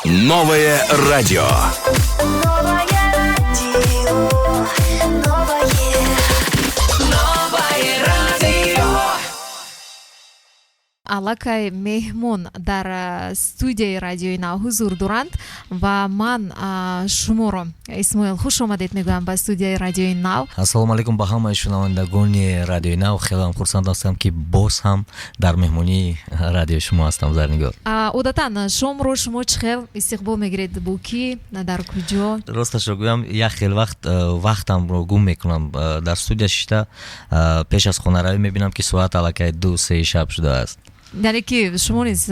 Новое радио. Новое радио, новое, Новое радио. Аллакай меҳмон дар студияи Радиои Нав ҳузур доранд ва ман шуморо, Исмоил, хуш омадед мегӯям ба студияи Радиои Нав. Ассалому алайкум ба ҳамаи шунавандагони Радиои Нав. Хелеам хурсанд ҳастам, ки боз ҳам дар меҳмонии радиои шумо ҳастам, Зарнигор. Одатан шомро шумо чӣ хел истиқбол мегиред, бо кӣ, дар куҷо? Росташро гӯям, як хел вақт вақтамро гум мекунам. Дар студия шишта, пеш аз хонаравӣ мебинам, ки соат аллакай 2-3 шаб шудааст. Яъне ки шумо низ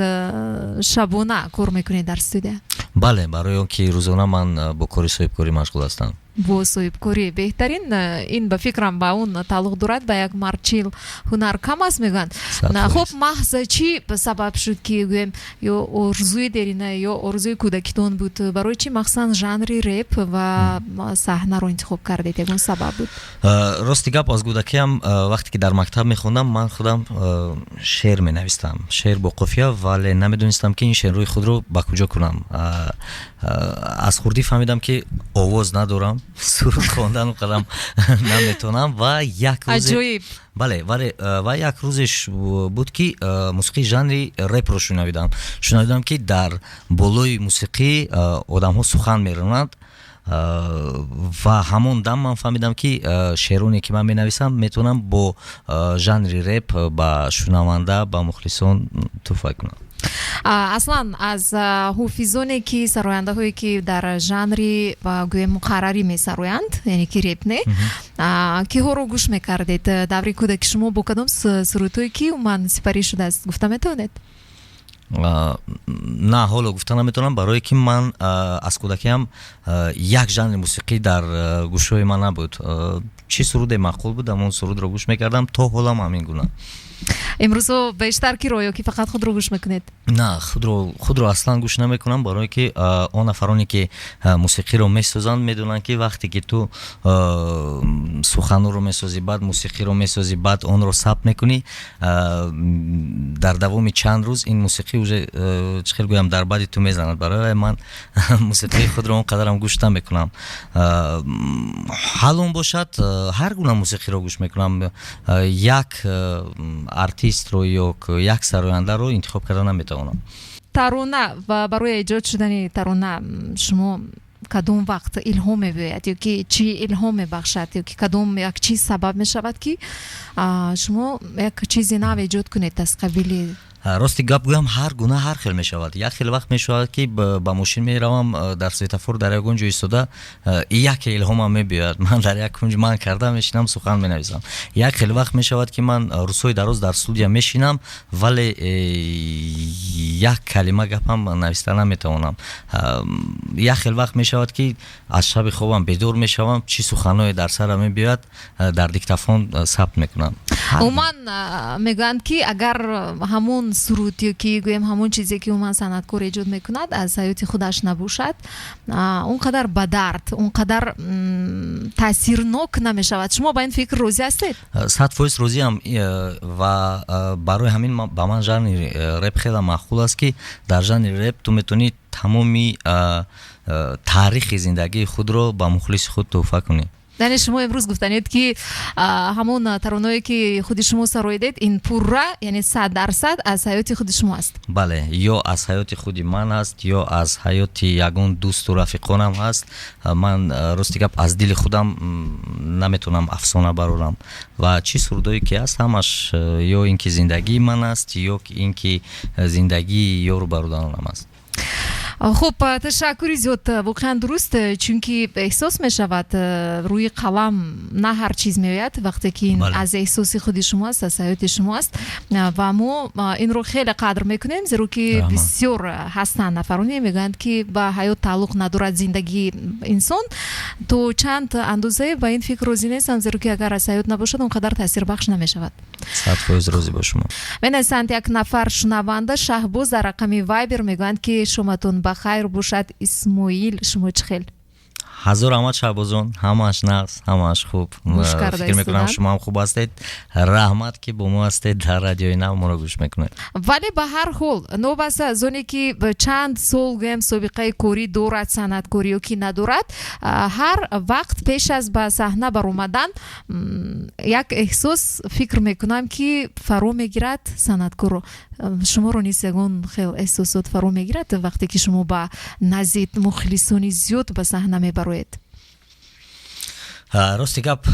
шабона кор мекунед дар студия? Бале, барои он ки рӯзона ман бо кори соҳибкорӣ машғул ҳастам. Бо соҳибкорӣ, беҳтарин. Ин, ба фикрам, ба он тааллуқ дорад, ба як мард 40 ҳунар кам аст, мегӯянд. Хуб, маҳз чӣ сабаб шуд, ки гӯем, ё орзуи дерина, ё орзуи кӯдакитон буд, барои чӣ махсусан жанри реп ва саҳнаро интихоб кардед? Ягон сабаб буд? Рости гап, аз кӯдакиам, вақте ки дар мактаб мехондам, ман худам шеър менавистам, шеър бо қофия, вале намедонистам, ки ин шеърҳои худро ба куҷо кунам. Аз хурдӣ фаҳмидам, ки овоз надорам, суруд хондан қадам наметавонам ва як рӯзе, бале, вале ва як рӯзеш буд, ки мусиқии жанри репро шунавидам. Шунавидам, ки дар болои мусиқӣ одамҳо сухан меронанд, ва ҳамон дам ман фаҳмидам, ки шеъроне, ки ман менависам, метавонам бо жанри реп ба шунаванда, ба мухлисон туҳфа кунам. Аслан аз ҳофизоне, ки сарояндаҳое, ки дар жанри, гӯем, муқаррарӣ месароянд, яъне ки реп не, киҳоро гӯш мекардед даври кӯдаки? Шумо бо кадом сурудҳое ки умуман сипарӣ шудааст, гуфта метавонед? На, ҳоло гуфта наметавонам, барое ки ман аз кӯдакиам як жанри мусиқӣ дар гӯшҳои ман набуд. Чӣ суруде маъқул буд, ҳамон сурудро гӯш мекардам, то ҳолам ҳамин гуна. Имрӯзо бештар киро ё ки фақат худро гӯш мекунед? На, худро аслан гӯш намекунам, барое ки он нафароне, ки мусиқиро месозанд, медонанд, ки вақте ки ту суханҳоро месозӣ, баъд мусиқиро месозӣ, баъд онро сабт мекунӣ, дар давоми чанд рӯз ин мусиқӣ уже, чӣ хел гӯям, дар баъди ту мезанад. Барои ман мусиқии худро он қадарам гӯш намекунам. Ҳалон бошад, ҳар гуна мусиқиро гӯш мекунам, як артистро ё як сарояндаро интихоб карда наметавонам. Тарона ва барои эҷод шудани тарона шумо кадом вақт илҳом мебиёяд ё ки чӣ илҳом мебахшад, ё ки кадом як чиз сабаб мешавад, ки шумо як чизи нав эҷод кунед аз қабили? Рости гап гӯям, ҳар гуна, ҳар хел мешавад. Як хел вақт мешавад, ки ба мошин меравам, дар светофор дар ягон ҷо истода, яке илҳомам мебиёяд, ман дар як кунҷ ман карда мешинам, сухан менависам. Як хел вақт мешавад, ки ман рӯзҳои дароз дар студия мешинам, вале як калима гапам нависта наметавонам. Як хел вақт мешавад, ки аз шаби хобам бедор мешавам, чӣ суханҳое дар сарам мебиёяд, дар диктофон сабт мекунам. Умуман мегӯянд, ки агар ҳамон суруд ё ки гӯем ҳамон чизе, ки умуман санъаткор эҷод мекунад, аз ҳаёти худаш набошад, он қадар ба дард, он қадар таъсирнок намешавад. Шумо ба ин фикр розӣ ҳастед? 100% розиам ва барои ҳамин ба ман жанри реп хеле маъқул аст, ки дар жанри реп ту метавонӣ тамоми таърихи зиндагии худро ба мухлиси худ туҳфа кунӣ. Яъне шумо имрӯз гуфтанед, ки ҳамон тароное, ки худи шумо сароидед, ин пурра, яъне 100% аз ҳаёти худи шумо аст? Бале, ё аз ҳаёти худи ман аст, ё аз ҳаёти ягон дӯсту рафиқонам ҳаст. Ман, рости гап, аз дили худам наметавонам афсона барорам ва чӣ сурудое ки ҳаст, ҳамаш ё ин ки зиндагии ман аст, ё ин ки зиндагии ёру бародаронам аст. Хуб, ташаккури зиёд. Воқеан дуруст, чунки эҳсос мешавад, рӯи қалам на ҳар чиз меояд, вақте ки ин аз эҳсоси худи шумо аст, аз ҳаёти шумо аст, ва мо инро хеле қадр мекунем, зеро ки бисёр ҳастанд нафароне, мегӯянд, ки ба ҳаёт тааллуқ надорад зиндагии инсон. То чанд андозае ба ин фикр розӣ нестам, зеро ки агар аз ҳаёт набошад, он қадар таъсирбахш намешавад. 100% розӣ бо шумо. Менависанд як нафар шунаванда, Шаҳбоз, дар рақами Вайбер, мегӯянд, ки шоматон ба хайр бошад, Исмоил, шумо чӣ хел? Ҳазор раҳмат, Шаҳбозон, ҳамааш нағз, ҳамааш хуб. Гӯш карда Фикр мекунам, истодан. шумо ҳам хуб ҳастед. Раҳмат, ки бо мо ҳастед, дар Радиои Нав моро гӯш мекунед. Вале ба ҳар ҳол, новобаста аз оне ки чанд сол, гӯем, собиқаи корӣ дорад санъаткорӣ ё ки надорад, ҳар вақт пеш аз ба саҳна баромадан як эҳсос, фикр мекунам, ки фаро мегирад санъаткорро. Шуморо низ ягон хел эҳсосот фаро мегирад, вақте ки шумо ба назди мухлисони зиёд ба саҳна мебароед? Рости гап,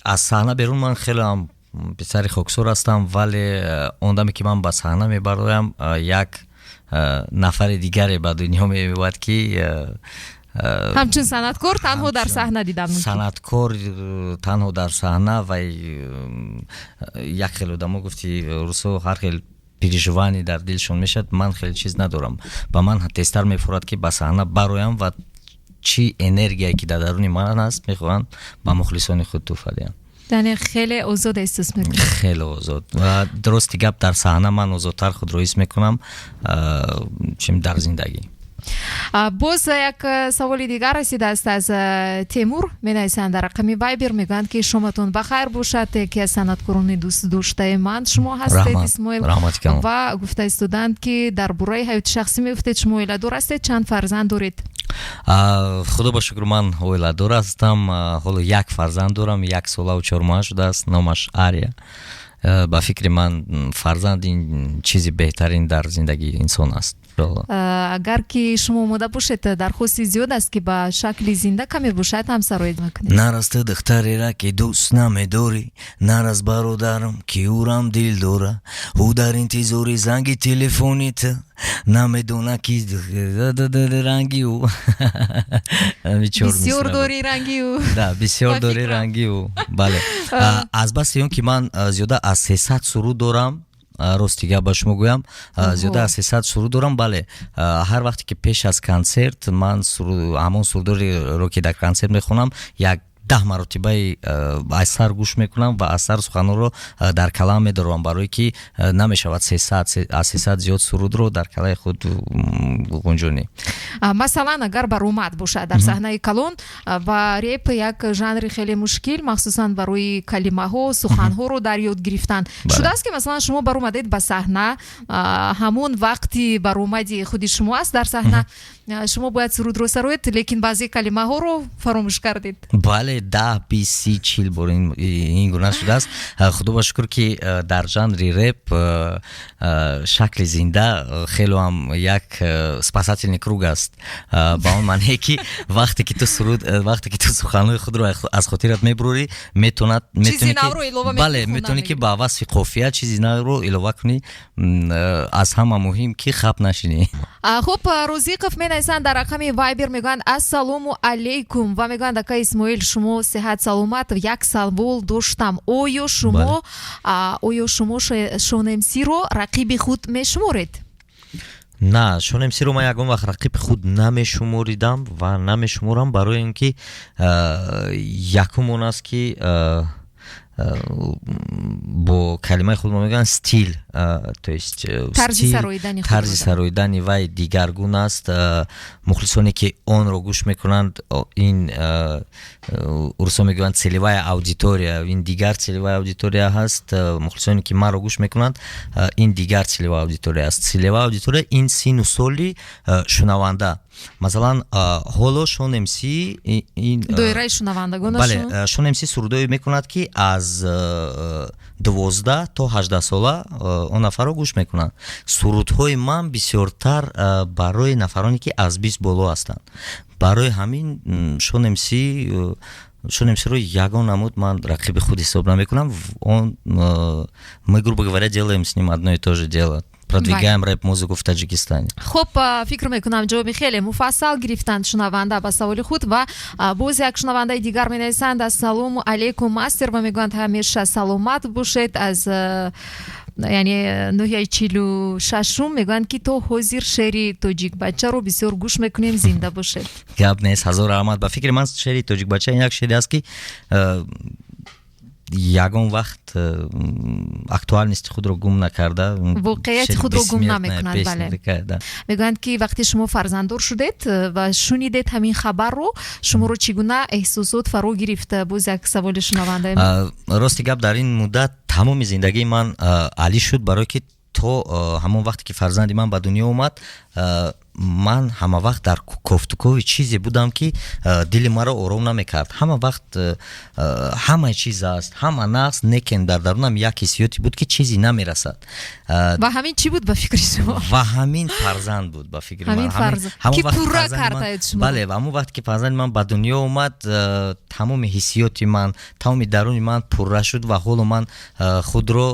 аз саҳна берун ман хеле ҳам писари хоксор ҳастам, вале он даме ки ман ба саҳна мебароям, як нафари дигаре ба дунё меояд, ки Ҳамчун санъаткор танҳо дар саҳна дидан мумкин. Санъаткор танҳо дар саҳна ва як хел одамо, гуфти русо, ҳар хел переживание дар дилшон мешавад, ман хеле чиз надорам. Ба ман тезтар мефурад, ки ба саҳна бароям ва чӣ энергияе ки дар даруни ман аст, мехоҳам ба мухлисони худ туҳфа диҳам. Яъне хеле озод эҳсос мекунед? Хеле озод. Ва рости гап, дар саҳна ман озодтар худро ҳис мекунам, чем дар зиндагӣ. Боз як саволи дигар расидааст аз Темур. Менависанд дар рақами Вайбер, мегӯянд, ки шоматон ба хайр бошад, яке аз санъаткорони дӯстдоштаи ман шумо ҳастед, Раҳмат, Исмоил. Раҳмати калон. Ва гуфта истоданд, ки дар бораи ҳаёти шахсӣ мегуфтед, шумо оиладор ҳастед, чанд фарзанд доред? Худо ба шукр, ман оиладор ҳастам. Ҳоло як фарзанд дорам, 1 солаву 4 моҳ шудааст, номаш Ария. Ба фикри ман, фарзанд ин чизи беҳтарин дар зиндагии инсон аст. Агар ки шумо омода бошед, дархости зиёд аст, ки ба шакли зинда каме бошад ҳам сароид мекунед. Нарас ту духтарера, ки дӯст намедорӣ, нарас, бародарам, ки ӯрам дил дора. Ӯ дар интизори занги телефони ту, намедона, ки ранги ӯ. Бисёр дори ранги ӯ. Да, бисёр дори ранги ӯ, бале. Аз баси он ки ман зиёда аз 300 суруд дорам, рости гап ба шумо гӯям, зиёда аз 300 суруд дорам, бале. Ҳар вақте ки пеш аз консерт ман ҳамон сурудоро, ки дар консерт мехонам, як 10 маротибаи аз сар гӯш мекунам ва аз сар суханонро дар калам медорам, барое ки намешавад аз 300 зиёд сурудро дар калаи худ ғунҷонӣ. Масалан, агар баромад бошад дар саҳнаи калон, ва реп як жанри хеле мушкил, махсусан барои калимаҳо, суханҳоро дар ёд гирифтан, шудааст, ки масалан шумо баромадед ба саҳна, ҳамон вақти баромади худи шумо аст дар саҳна, шумо бояд сурудро сароед, лекин баъзе калимаҳоро фаромӯш кардед? Бале, 10, 20, 30, 40 бор ин гуна шудааст. Худо ба шукр, ки дар жанри реп шакли зинда хело ҳам як спасательный круг аст, ба он маъне ки вақте ки ту суруд, вақте ки ту суханҳои худро аз хотират мебурӣ, метавонад, бале, метавонӣ, ки ба васфи қофия чизи навро илова кунӣ. Аз ҳама муҳим, ки хап нашинӣ. Хуб, Розиқов менависанд дар рақами Вайбер, мегӯянд: «Ассалому алейкум», ва мегӯянд: «Ака Исмоил, шумо сиҳат саломат? Як савол доштам: оё шумо Шонмсиро рақиби худ мешуморед?» На, Шонмсиро ман ягон вақт рақиби худ намешуморидам ва намешуморам, барои ин ки якум он аст, ки бо калимаи худ мо мегӯянд стиль, то есть тарзи сароидани вай дигаргун аст. Мухлисоне ки онро гӯш мекунанд, ин урусо мегӯянд целевая аудитория, ин дигар целевая аудитория ҳаст. Мухлисоне ки маро гӯш мекунанд, ин дигар целевая аудитория аст. Целевая аудитория ин сину соли шунаванда. Масалан, ҳоло Шон МС Доираи шунавандагонашон. Бале, Шон МС сурудое мекунад, ки аз 12 то 18 сола он нафарро гӯш мекунанд. Сурудҳои ман бисёртар барои нафароне ки аз 20 боло ҳастанд. Барои ҳамин Шон МСро ягон намуд ман рақиби худ ҳисоб намекунам. Он мы, грубо говоря, делаем с ним одно и то же дело, продвигаем рэп-музыку в Таджикистане. Хуб, фикр мекунам, ҷавоби хеле муфассал гирифтанд шунаванда ба саволи худ. Ва боз як шунавандаи дигар менависанд: «Ассалому алейкум, мастер», ва мегӯянд, ҳамеша саломат бошед. Аз, яъне, ноҳияи 46-ум мегӯянд, ки то ҳозир шеъри Тоҷикбачаро бисёр гӯш мекунем, зинда бошед. Гап нест, ҳазор раҳмат. Ба фикри ман, шеъри Тоҷикбача як шеъре аст, ки Ягон вақт актуальности худро гум накарда. Воқеияти худро гум намекунад, бале. Мегӯянд, ки вақте шумо фарзанддор шудед ва шунидед ҳамин хабарро, шуморо чӣ гуна эҳсосот фаро гирифт? Боз як саволи шунаванда. Рости гап, дар ин муддат тамоми зиндагии ман алӣ шуд, барое ки то ҳамон вақте ки фарзанди ман ба дунё омад, ман ҳама вақт дар кофтукови чизе будам, ки дили маро ором намекард. Ҳама вақт ҳама чиз аст, ҳама нақс, лекин дар дарунам як ҳиссиёте буд, ки чизе намерасад. Ва ҳамин чӣ буд ба фикри шумо? Ва ҳамин фарзанд буд ба фикри ман, ки пурра кардаед шумо. Бале, ва ҳамон вақте ки фарзанди ман ба дунё омад, тамоми ҳиссиёти ман, тамоми даруни ман пурра шуд ва ҳоло ман худро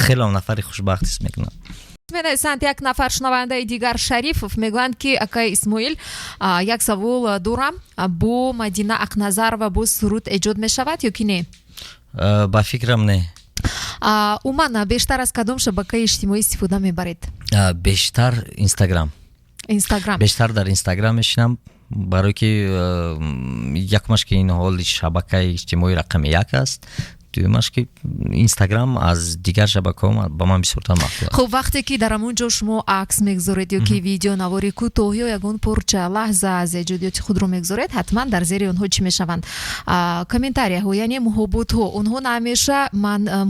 хеле нафари хушбахт ҳис мекунам. Менависанд як нафар шунавандаи дигар, Шарифов, мегӯянд, ки акай Исмоил, як савол дорам: бо Мадина Ақназарова боз суруд эҷод мешавад ё ки не? Ба фикрам, не. Умуман, бештар аз кадом шабакаи иҷтимоӣ истифода мебаред? Бештар Инстаграм. Инстаграм. Бештар дар Инстаграм мешинам, барое ки якумаш, ки ин ҳоли шабакаи иҷтимоӣ рақами як аст, дуюмаш, ки Инстаграм аз дигар шабакаҳо ба ман бисёртар маъқул аст. Хуб, вақте ки дар ҳамон ҷо шумо акс мегузоред ё ки видео навори кӯтоҳ ё ягон порча лаҳза аз эҷодиёти худро мегузоред, ҳатман дар зери онҳо чӣ мешаванд? Комментарияҳо, яъне муҳобботҳо, онҳо на ҳамеша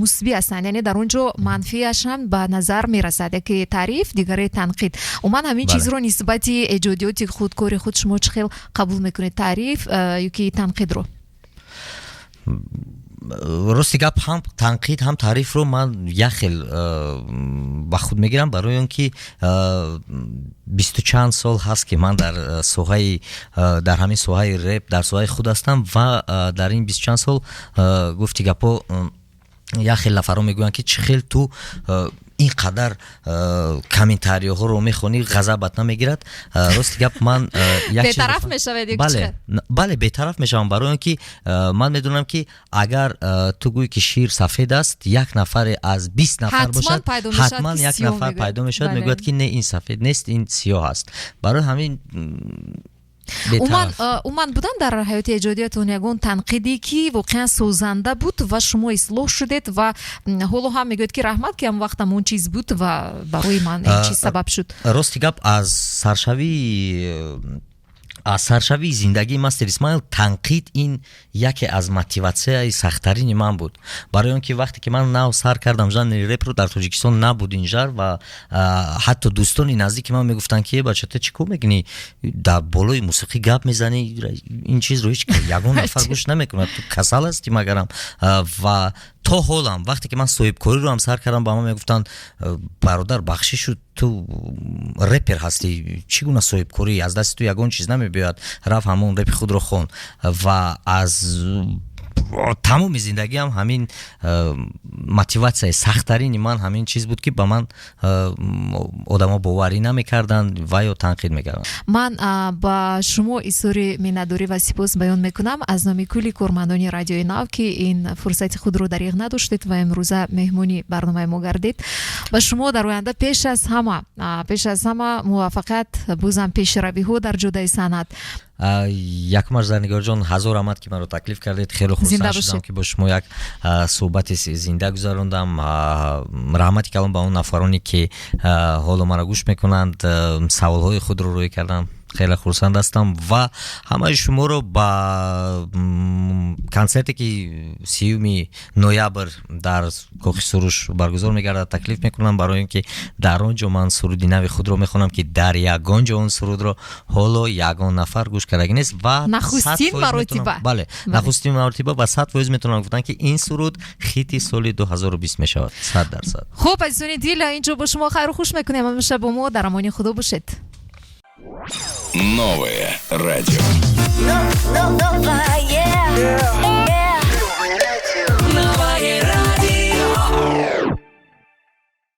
мусбӣ ҳастанд, яъне дар он ҷо манфиаш ҳам ба назар мерасад, яке таъриф, дигаре танқид. Умуман, ҳамин чизро нисбати эҷодиёти худ, кори худ шумо чӣ хел қабул мекунед, таъриф ё ки танқидро? Рости гап, ҳам танқид, ҳам таърифро ман як хел ба худ мегирам, барои он ки бисту чанд сол ҳаст, ки ман дар соҳаи, дар ҳамин соҳаи реп, дар соҳаи худ ҳастам ва дар ин бисту чанд сол, гуфти гапҳо, як хел нафарҳо мегӯянд, ки чӣ хел ту ин қадар комментариёҳоро мехонӣ, ғазабат намегирад? Рости гап, ман бетараф мешавед? Бале, бале, бетараф мешавам, барои он ки ман медонам, ки агар ту гӯӣ, ки шир сафед аст, як нафаре аз 20 нафар бошад, ҳатман як нафар пайдо мешавад, мегӯяд, ки не, ин сафед нест, ин сиёҳ аст. Барои ҳамин. Умуман, будан дар ҳаёти эҷодиятон ягон танқиде, ки воқеан созанда буд ва шумо ислоҳ шудед ва ҳоло ҳам мегӯед, ки раҳмат, ки ҳам вақт ҳамон чиз буд ва барои ман ин чиз сабаб шуд? Рости гап, аз саршавии зиндагии Мастер Исмаил танқид ин яке аз мотиватсияи сахттарини ман буд, барои он ки вақте ки ман нав сар кардам жанри репро, дар Тоҷикистон набуд ин жанр ва ҳатто дӯстони наздики ман мегуфтанд, ки бача, ту чӣ кор мекунӣ, дар болои мусиқӣ гап мезанӣ, ин чизро ҳеҷ ягон нафар гӯш намекунад, ту касал ҳастӣ магарам? Ва то ҳолам, вақте ки ман соҳибкориро ҳам сар кардам, ба ман мегуфтанд: бародар, бахшишу, ту репер ҳастӣ, чӣ гуна соҳибкорӣ? Аз дасти ту ягон чиз намебиёяд, рафт ҳамон репи худро хон. Ва аз тамоми зиндагиам ҳамин мотиватсияи сахттарини ман ҳамин чиз буд, ки ба ман одамо боварӣ намекарданд ва ё танқид мекарданд. Ман ба шумо изҳори миннатдорӣ ва сипос баён мекунам аз номи кулли кормандони Радиои Нав, ки ин фурсати худро дариғ надоштед ва имрӯза меҳмони барномаи мо гардед. Ба шумо дар оянда пеш аз ҳама муваффақият, бозам пешравиҳо дар ҷодаи санъат. Якумаш, Зарнигорҷон, ҳазор раҳмат, ки маро таклиф кардед. Хеле хурсанд шудам, ки бо шумо як суҳбати зинда гузарондам. Раҳмати калон ба он нафароне, ки ҳоло маро гӯш мекунанд, саволҳои худро рӯй карданд. Хеле хурсанд ҳастам ва ҳамаи шуморо ба консерте, ки 30-уми ноябр дар Кохи Суруш баргузор мегардад, таклиф мекунам, барои он ки дар он ҷо ман суруди нави худро мехонам, ки дар ягон ҷо он сурудро ҳоло ягон нафар гӯш кардагӣ нест ва нахустин маротиба. Бале, нахустин маротиба, ва 100% метавонам гуфтан, ки ин суруд хити соли 2020 мешавад, 100%. Хуб, азизони дил, инҷо бо шумо хайру хуш мекунем. Ҳамеша бо мо дар амони Худо бошед. Новое радио. Новое.